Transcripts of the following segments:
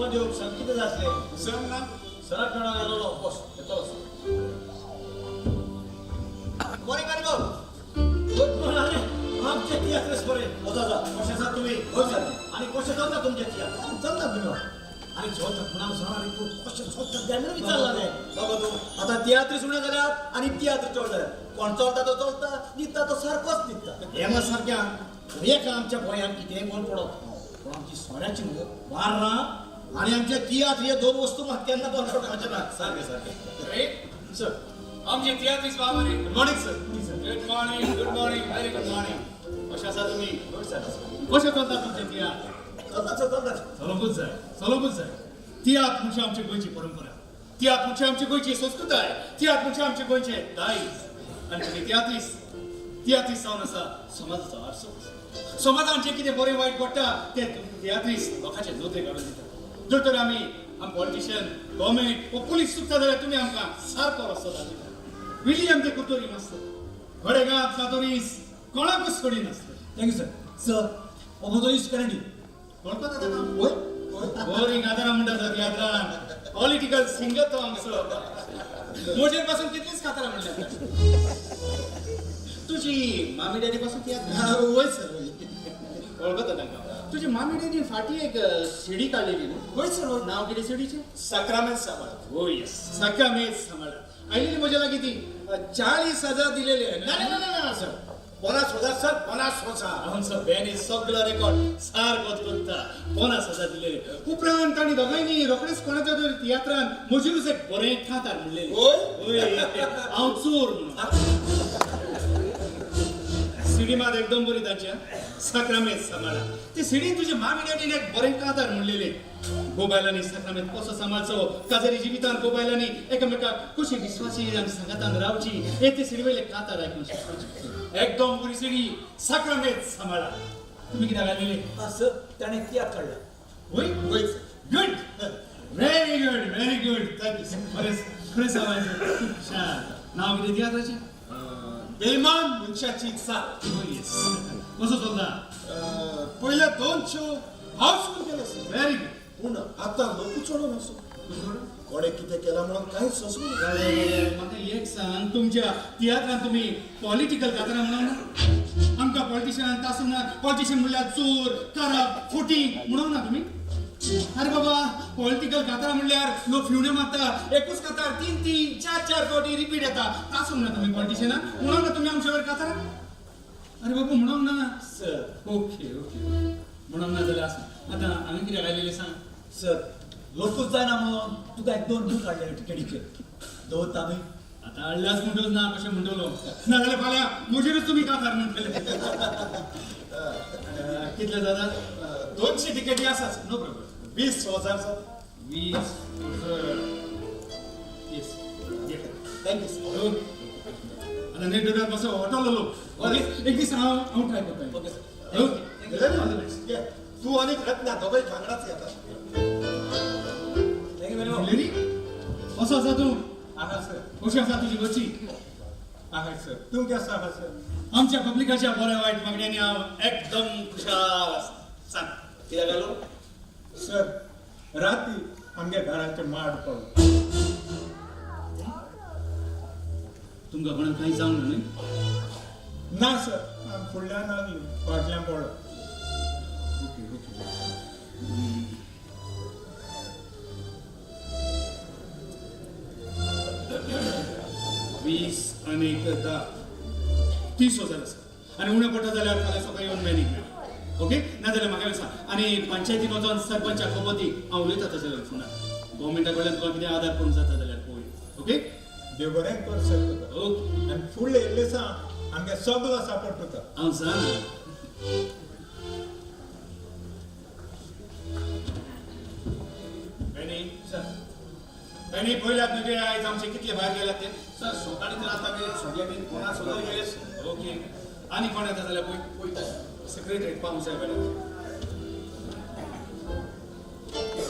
तुका देव सांग कितें जाय आसलें? सर ना. सराक मेळोंक आयलोलो. बस, येतलो. मॉर्निंग बाब. Good morning. आमचे तियात्रीस बरे. वचा जा. कशें आसात तुमी? हय सर. आनी कशें चलता तुमचे तियात्र? चलता तुमी. आनी चलता म्हणून सर, आनी तूं कशें चलता काय म्हणून विचारला रे बाबा तूं आतां तियात्रीस उणें जाल्यात आनी तियात्र चड जाल्यात. कोण चलता तो चलता, न्हिदता तो सारकोच न्हिदता. हें मात सारकें. एका आमच्या गोंयांत कितेंय बंद पडत, पूण आमची सोऱ्याची न्हू वार्रां आनी आमचे तियात्र हे दोन वस्तू मात केन्ना बंद पडपाचे ना. सारकें सारकें. सर, आमचे तियात्रीस बाबा रे. Good morning sir. Good morning, good morning, very good morning. कशें आसा तुमी? Good sir. कशें चलता तुमचे तियात्र? चलता सर, चलता. चलोवंकूच जाय, चलोवंकूच जाय. तियात्र म्हणजे आमची गोंयची परंपरा, तियात्र म्हणजे आमची गोंयची संस्कृताय, तियात्र म्हणजे आमचे गोंयचे दायज. आनी तुमी तियात्रीस, तियात्रीस जावन आसा समाजाचो आरसो. समाजान जें कितें बरें वायट घडटा तें तियात्रीस लोकांचे नदरेक हाडून दिता. जर तर आमी आम पॉलिटिशियन, गव्हर्मेंट वो पुलीस चुकता जाल्यार तुमी आमकां सारको रस्तो दाखयता. विलियम ते कुतोरी मास्तर घडेगांत सातोरीस कोणाकूच सोडी नासलो. Thank you sir. Sir, हो म्हजो इश्ट कॅनेडी. वळखता ताका? वय वय. बोरींग आदारा म्हणटा तियात्रान पॉलिटिकल सिंगर तो आमचो. म्हजेर पासून कितलीच कातरां म्हणल्यात. तुजी मामी डॅडी पासून तियात्र? वय सर, वय. वळखता तांकां. तुजी मामी डॅडी फाटीं एक सिडी काडलेली न्हू? वय सर, वय. नांव कितें सिडीचें? साक्रामेंत सांबाळ. हो येस, साक्रामेंत सांबाळ. आयलेली म्हज्या लागीं ती. 40,000 दिलेले. ना ना ना ना सर, 50,000 सर, 50,000. आमचो बॅनी सगळो रेकॉर्ड सारकोच करता. 50,000 दिलेले. उपरांत तांणी दोगांयनी रोखडेच कोणाच्या तरी तियात्रान म्हजेरूच एक बरें कांतार म्हणलेलें. होय? होय, हांव चोर म्हणून. सिडी मात एकदम बरी तांची. साक्रामेंत सांबाळा ते सिडीन तुजे मामी डॅडीन एक बरें कांतार म्हणलेलें. गोबायलांनी साक्रामेंत कसो सांबाळचो, काजारी जिवितान गोबायलांनी एकामेकाक कशी विस्वासी आनी सांगातान रावची हे ते सिडी वयले कांतार आयकून शिकपाचें. एकदम बरी सिडी साक्रामेंत सांबाळा. तुमी कित्याक आयलेले? हा सर, ताणें तियात्र काडला. होय? वय sir. Good, very good, very good. Thank you. खरेंच खरें सांगायचं खूब छान. नांव कितें तियात्राचें? बेमान मनशाची चाल. हो येस. कसो चलता? पयले दोन शो हाऊसफुल केले sir. Very good. पूण आतां लोकूच चडून आसो. कोणें कितें केलां म्हणून कांयच सोंसूंक ना. म्हाका एक सांग, तुमच्या तियात्रान तुमी पॉलिटिकल कातरां म्हणून ना? आमकां पॉलिटिशियनान तासूंक ना. पॉलिटिशियन म्हणल्यार चोर, करप, फुटी म्हणूंक ना तुमी? अरे बाबा, पॉलिटिकल कातरां म्हणल्यार लोक फिवण्यो मारता, एकूच कातार तीन तीन चार चार फावटी रिपीट येता. तासूंक ना तुमी पॉलिटिशियनाक? म्हणूंक ना तुमी आमचे वयर कातरां? अरे बाबा, म्हणूंक ना? सर. ओके ओके, म्हणूंक ना जाल्यार आसूं. आतां हांवें कित्याक आयलेलें सांग. सर, लोकूच जायना म्हणून तुका एक दोन बूक हाडले टिकेटीचे, दवरता न्हय? आतां हाडल्याच म्हणटोच ना कशें म्हणटलो, नाजाल्यार फाल्यां म्हजेरूच तुमी कांतार म्हणटले. कितले जातात? 200 टिकेटी आसा sir. No problem. 20,000 sir. 20,000, yes. Thank you sir. Okay. आतां नेट डोळ्यात मातसो हॉटल लोक. ओके, एक दीस हांव हांव ट्राय करता. Okay sir. Okay. ये, तूं आनी रत्ना दोगांय वांगडाच येता. Thank you very much. रे, कसो आसा तूं? आहा सर. कशी आसा तुजी घरची? आहा सर, तूं कसो आहा सर? आमच्या पब्लिकाच्या बऱ्या वायट मागण्यांनी हांव एकदम खुशाल आसा. सांग. कित्याक आयलो? सर, राती आमगे घराचे माड पडलो. तुमकां कोणाक कांय जावंक ना न्हय? ना सर, आमी फुडल्यान आसली, फाटल्यान पडलो. Okay okay. 20 आनी एक 10, 30,000 आसा. आनी उणें पडटा जाल्यार फाल्यां सकाळीं येवन मॅनीक मेळ. ओके, नाजाल्यार म्हाका सांग. आनी पंचायतीन वचोन सरपंचाक खबर दी. हांव उलयता तशें जाल्यार फोनार. गव्हर्मेंटा कडल्यान तुका कितें आदार करूंक जाता जाल्यार पळोवया. ओके. देव बरें कर सर तुका. ओके. आनी फुडले येयल्ले सांग, आमगे सगलो सपोर्ट तुका. हांव जाणा. बेनी. सर. बेनी, पयल्यात न्हय ते आयज आमचे कितले भायर गेल्यात ते? सर, सकाळी तर आतां मेरेन सगळे बीन 50,000 गेले सर. ओके, आनी कोण येता जाल्यार पळय. पळयता. सेक्रेटरीक पावूंक जाय मॅडम.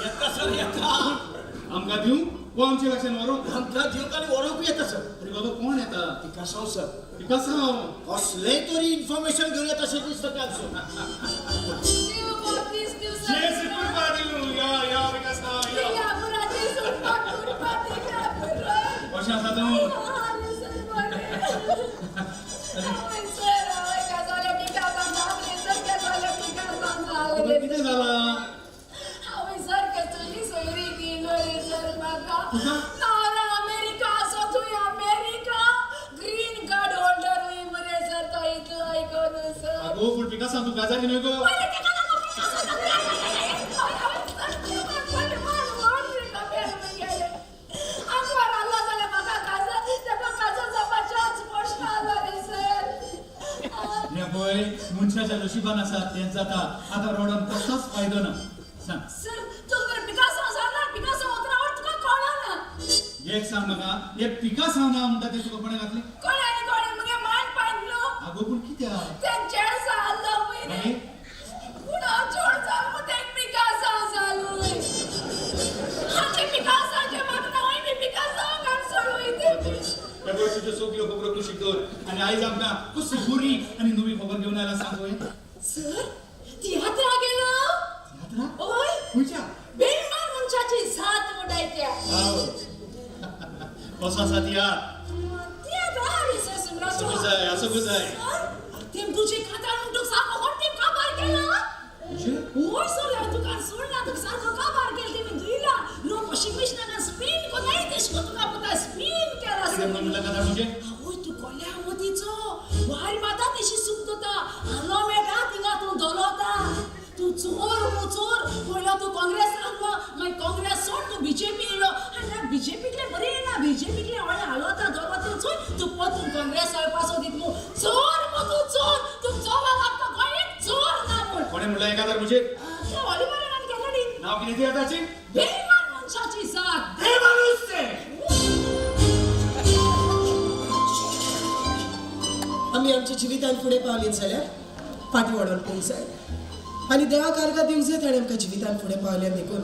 येता सर, येता. आमकां दिवं वो आमच्या लक्षान व्हरूंक? आमकां दिवंक आनी व्हरूंक येता सर. अरे बाबा, कोण येता? पिकासांव सर. पिकासांव. कसलें तरी इन्फॉर्मेशन घेवन येता अशें दिसता तांचो. देव बाप्तीस दिवं सर. जेजू कृपा दिवं. या या पिकासांव. खबर कितें जालां? हांवें सारकें तुजी सोयरी दिलो रे सर म्हाका. नवरा अमेरिका आसा थंय, अमेरिका ग्रीन कार्ड होल्डर हुंय मरे सर तो, इतलो आयकोन सर. आगो, पूण पिकासांव, तूं काजारी न्हय गो? पयलें तेका लागून पिकासो हें पळय, मनशाच्या नशिबान आसा तेंच जाता. आतां रडोन कसलोच फायदो ना. सांग. सर, तुका पिकासो सांगना, पिकासो उतरावर तुका कळना. एक सांग म्हाका, हे पिकासांव ना म्हणटा तें तुका कोणें घातलें? कोण आनी कोणी मुगे मान पाडलो. आगो, पूण कित्याक? ते चेड जाल्लो पळय रे. मागीर? पूण हांव चोड जाल मग ते पिकासांव जालोय. हाचे पिकासांचे म्हाका नांवय बी पिकासांव घाल सोडूय ते. हे पळय, तुज्यो सगल्यो खबरो कुशीक दवर आनी आयज आमकां कसली बरी आनी नवी खबर घेवन आयला, सांग पळय. सर, तियात्रा गेलो. तियात्रा? ओय. खंयच्या? बेमान मनशाची साथ म्हणटाय त्या. कसो आसा तियात्र? तियात्र आहा रे सर सुमराचो. आसूंक जाय, आसूंक जाय. सर, तेम तुजे खात्यार म्हणटक सारको कोण तेम काबार केला? अशें? होय सर, हांवें तुका सोडला, तुका सारको काबार केला तेमी धुयला. लोक वॉशिंग मशिनान स्पिन कोताय तेश को तुका पुता स्पिन केला. कितें सर. म्हणून म्हणला काजार म्हणजे? आवय, तूं कोल्या मतीचो वायर माता तेशी सुकता, हालो मेळटा थिंगा तूं धोलोता. तूं चोर मू चोर. पयलो तूं काँग्रेस आसलो, मागीर काँग्रेस सोड तूं बीजेपी येयलो आनी बीजेपीकले बरें येयला. बीजेपीकले व्हडलें हालोता धोलोता चोय तूं परतून काँग्रेस पासो दित मू. चोर मू तूं चोर. तूं चोरा लागता, गोंय चोर ना म्हूण. कोणें म्हणलें एकादार म्हणजे? त्या व्हॉलीबॉलान आनी कॅनडीन. नांव कितें तियात्राचें? बेमान मनशाची जात. बेमानूस तें. आमी आमच्या जिवितान फुडें पावलीं जाल्यार फाटीं वडोवन पळोवंक जाय आनी देवाक आर्गां दिवंक जाय, ताणें आमकां जिवितान फुडें पावल्या देखून.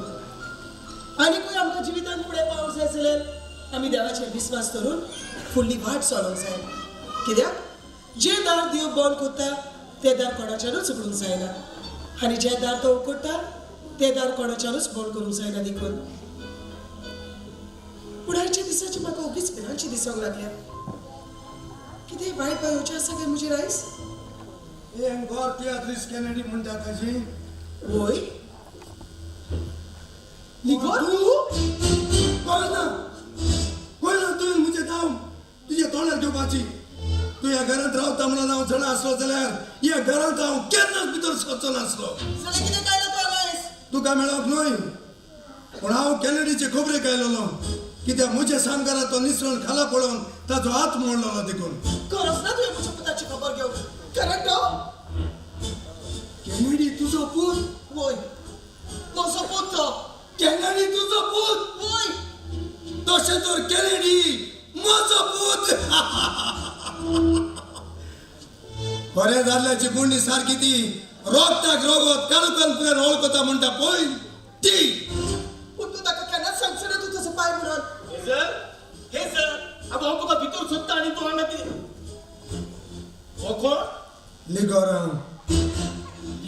आनीकूय आमकां जिवितान फुडें पावंक जाय जाल्यार आमी देवाचेर विस्वास धरून फुडली वाट चलोवंक जाय, कित्याक जें दार देव बंद करता तें दार कोणाच्यानूच उगडूंक जायना आनी जें दार तो उगडटा तें दार कोणाच्यानूच बंद करूंक जायना देखून. पूण आयच्या दिसाची म्हाका ओगीच भिरांतशी दिसूंक लागल्या. कितें वायट येवचें आसा काय म्हजेर आयज? हे गोर तियात्रीस कॅनेडी म्हणटा ताजी. वय लिगोर, तूं? कळना कळना, तुवें म्हजें नांव तुज्या तोंडार घेवपाची. तूं ह्या घरांत रावता म्हणून हांव जाणा आसलो जाल्यार ह्या घरांत हांव केन्नाच भितर सरचो नासलो. जाल्यार कितें कायलो तूं हांगा आयज? तुका मेळोंक न्हय, पूण हांव कॅनेडीचे खबरेक आयलेलो, कित्याक म्हज्या सामकारा तो निसरण खाला पळोवन ताचो हात मोडलेलो देखून. गरज ना तुवें म्हज्या पुताची खबर घेवंक, करेक्ट हो? कॅनेडी तुजो पूत? वय, म्हजो पूत तो. कॅनेडी तुजो पूत? वय. तशें तर कॅनेडी म्हजो पूत. बऱ्या दादल्याची गुंडी सारकी ती रोगताक रोगत काळोखान पुराय वळखता म्हणटा पळय ती. पूण तूं ताका केन्नाच सांगचो ना तूं तसो पाय म्हणून. हे सर, हे सर, अगो हांव तुका भितर सोदता आनी तूं हांगा कितें? हो कोण? लिगोरांव.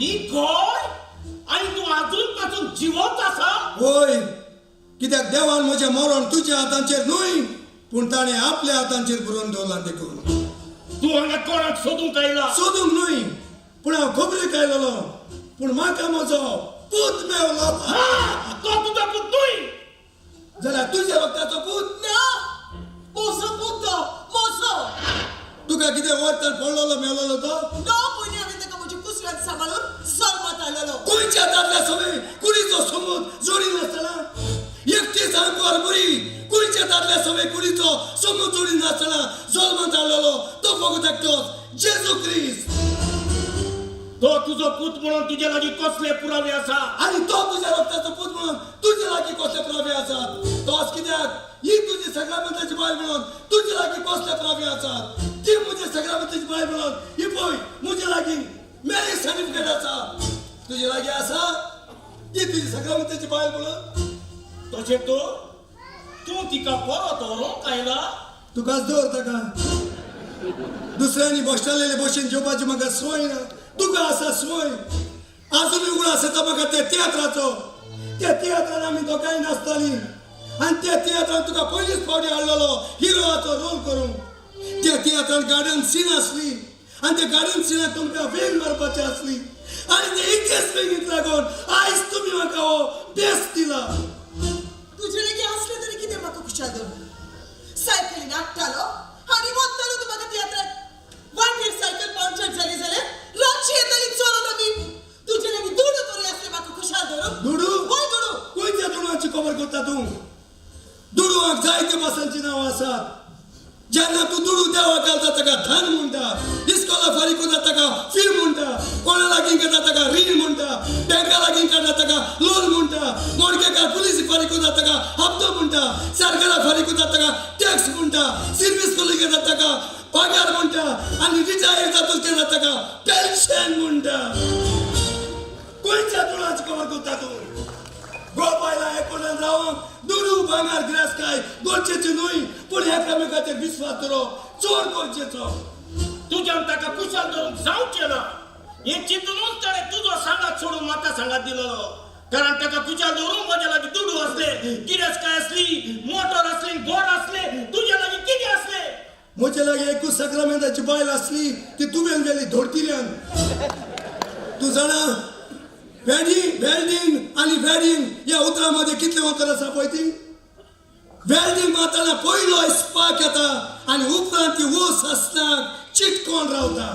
लिगोर? आनी तूं आजून पासून जिवोच आसा? वय, कित्याक देवान म्हजें मरण तुज्या हातांचेर न्हय, पूण ताणें आपल्या हातांचेर बरोवन दवरलां देखून. तूं हांगा कोणाक सोदूंक आयला? सोदूंक न्हय, पूण हांव खबरेक आयलेलो, पूण म्हाका म्हजो पूत मेवलो. हा, तो तुजो पूत न्हय. जाल्यार तुज्या रक्ताचो पूत? ना, म्हजो पूत तो, म्हजो. तुका कितें वरतान पडलेलो मेवलेलो तो? ना, पयलीं हांवें ताका म्हज्या कुसव्यांत सांबाळून जल्मात हाडलेलो. खंयच्या दादल्या सवे कुडीचो समूत जोडी नासतना, एकटीच आंकवार बरी, खंयच्या दादल्या सवे कुडीचो समूत जोडी नासतना जल्मात हाडलेलो तो फकत एकटोच जेजू क्रिस्त. तो तुजो पूत म्हणून तुजे लागीं कसले पुरावे आसा? आनी तो तुज्या रक्ताचो पूत म्हणून तुजे लागीं कसले पुरावे आसात? तोच कित्याक, ही तुजी सगळ्या बायल म्हणून तुजे लागीं कसले पुरावे आसात? ती म्हजी सगळ्या बायल म्हणून ही पळय म्हजे लागीं मॅरेज सर्टिफिकेट आसा. तुजे लागीं आसा ती तुजी सगळ्या बायल म्हणून? तशें तो तूं तिका परत व्हरूंक आयला? तुकाच दवर ताका. दुसऱ्यांनी बसलेले भशेन जेवपाची म्हाका संवय ना, तुका आसा संवय. आजूनय उगडास येता म्हाका त्या तियात्राचो. त्या तियात्रान आमी दोगांय नाचतालीं आनी त्या तियात्रान तुका पयलीच फावटी हाडलेलो हिरोआचो रोल करूंक. त्या तियात्रान गार्डन सीन आसली आनी त्या गार्डन सिनाक तुमकां वेंग मारपाची आसली आनी ते इतलेच वेंगीत लागून लागून आयज तुमी म्हाका हो बेस दिला. तुजे लागीं आसलें तरी कितें म्हाका खुशाल दवरून सायकलीन हाडटालो आनी वतालो तूं म्हाका तियात्राक. वाटेर सायकल पंक्चर जाली जाल्यार रातची येताली चलत आमी. तुजे लागीं दुडू तरी आसले म्हाका खुशाल दवरूंक? दुडू? हय दुडू. खंयच्या दुडवांची खबर करता तूं? दुडवांक जायते भासांची नांवां आसात. जेन्ना तूं दुडू देवाक घालता ताका धन म्हणटा, इस्कोला फारीक करता ताका फी म्हणटा, कोणा लागीं करता ताका रीण म्हणटा, बँका लागीं काडटा ताका लोन म्हणटा, मोडकेकार पुलीस फारीक करता ताका हप्तो म्हणटा, सरकारा फारीक करता ताका टॅक्स म्हणटा, सिर्वीस करून घेता ताका पगार म्हणटा, आनी रिटायर जातूच घेता ताका पेन्शन म्हणटा. खंयच्या दुडवांची खबर करता तूं? गोपायला एकोड्यान रावंक दुडू भांगर गिरासकाय गरजेची न्हय, पूण एकामेकाचेर विस्वास दवरप चड गरजेचो. तुज्यान ताका कुशाल धरूंक जावचें ना हें चिंतूनच ताणें तुजो सांगात सोडून म्हाका सांगात दिलेलो. कारण ताका कुशाल दवरूंक म्हज्या लागीं दुडू आसले, गिरेस्तकाय आसली, मोटर आसली, घर आसले. तुज्या लागीं कितें आसलें? म्हजे लागीं एकूच साक्रामेंताची बायल आसली, ती तुवें गेली धोडकिऱ्यान. तूं जाणा वेल्डींग आनी वेडिंग ह्या उतरां मदीं कितलें अंतर आसा पळय ती? वेल्डींग मारतना पयलो स्पार्क येता आनी उपरांत ती ऊस आसनाक चिटकोन रावता,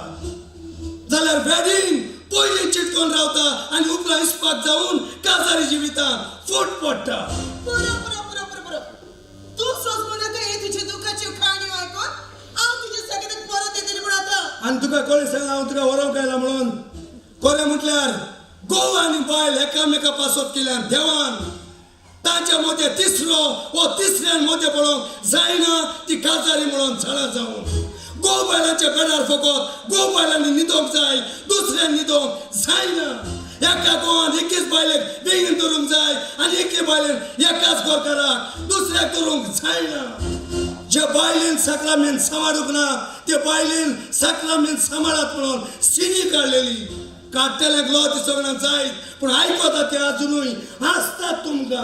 जाल्यार वेडिंग पयलीं चिटकोन रावता आनी उपरांत इस्पाक जावन काजारी जिवितांत फूट पडटा. पुरो पुरो पुरो पुरो पुरो. तूं सोंसपो नाका हे तुजे दुखाच्यो काणयो आयकून. हांव तुजे सगळ्याक परत येतलें म्हूण आतां. आनी तुका कोणें सांगलां हांव तुका व्हरोंक आयला म्हणून? कोणें म्हटल्यार घोव आनी बायल एकामेका पासत केल्यान देवान तांच्या मदें तिसरो वो तिसऱ्यान मदें पडोवंक जायना ती काजारी म्हणून झाडां जावन. घोव बायलांच्या बेडार फकत घोव बायलांनी न्हिदोंक जाय, दुसऱ्यान न्हिदोंक जायना. एका घोवान एकेच बायलेक बेगीन धरूंक जाय आनी एके बायलेन एकाच घरकाराक, दुसऱ्याक धरूंक जायना. जे बायलेन साक्रामेंत सांबाळूंक ना ते बायलेन साक्रामेंत सांबाळात म्हणून सिनी काडलेली. काडटल्यांक लज सगळ्यांक जायत, पूण आयकता ते आजुनूय हांसतात तुमकां.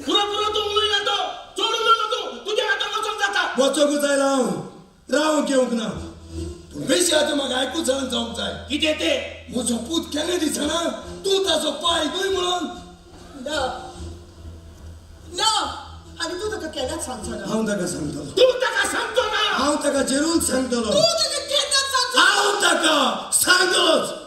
पुरो पुरो तूं उलयना तो चड उलयलो तूं. तुज्या आतां वचोंक जाता. वचोंकूच जाय, हांव रावंक येवंक ना. पूण बेशी आतां म्हाका आयकूच जाणां जावंक जाय. कितें तें? म्हजो पूत केन्ना दिसना तूं ताचो पाय न्हय म्हणून. ना ना, आनी तूं ताका केन्नाच सांगचो ना. हांव ताका सांगतलो. तूं ताका सांगचो ना. हांव ताका जरूर सांगतलो. तूं ताका केन्नाच सांगचो ना. हांव ताका सांगतलोच.